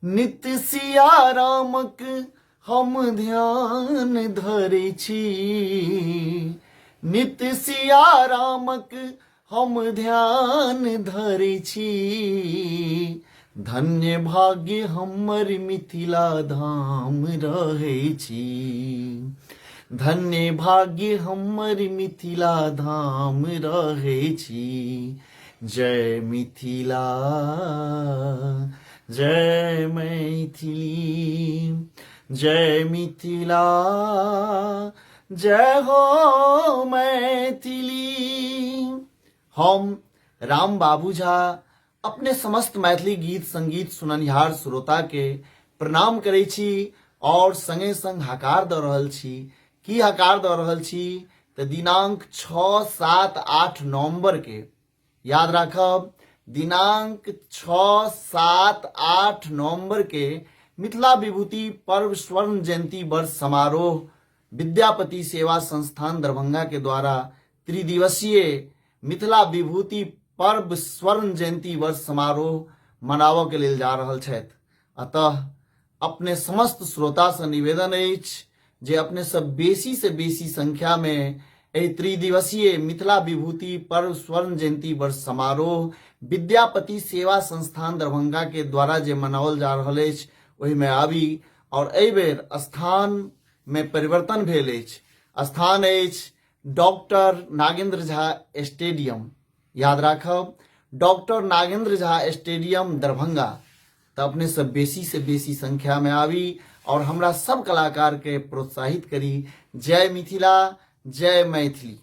नित सिया रामक हम ध्यान धरै छी, नित सिया रामक हम ध्यान धरै छी, धन्य भाग्य हमर मिथिला धाम रहै छी, धन्य भाग्य हमर मिथिला धाम रहै छी। जय मिथिला जय मैथिली, जय मिथिला जय हो मैथिली। हम राम बाबू झा अपने समस्त मैथिली गीत संगीत सुननिहार श्रोता के प्रणाम करै छी और संगे संग हकार दऽ रहल छी। की हकार दऽ रहल छी? तऽ दिनांक 6 7 8 नवंबर के याद राखब, दिनांक 6 7 8 नवंबर के मिथिला विभूति पर्व स्वर्ण जयंती वर्ष समारोह विद्यापति सेवा संस्थान दरभंगा के द्वारा त्रिदिवसीय मिथिला विभूति पर्व स्वर्ण जयंती वर्ष समारोह मनाबऽ के लेल जा रहल छथि। अतः अपने समस्त श्रोता से निवेदन अछि जे अपने सब बेसी से बेसी संख्या में एहि त्रिदिवसीय मिथिला विभूति पर्व स्वर्ण जयंती वर्ष समारोह विद्यापति सेवा संस्थान दरभंगा के द्वारा जे मनाओल जा रहल अछि ओहिमे आबी। और एहि बेर स्थान में परिवर्तन भेल अछि। स्थान अछि डॉक्टर नागेंद्र झा स्टेडियम, याद राखब डॉक्टर नागेंद्र झा स्टेडियम दरभंगा। तऽ अपने सब बेसी से बेसी संख्या में आबी और हमरा सब कलाकार के प्रोत्साहित करी। जय मिथिला, जय मैथिली।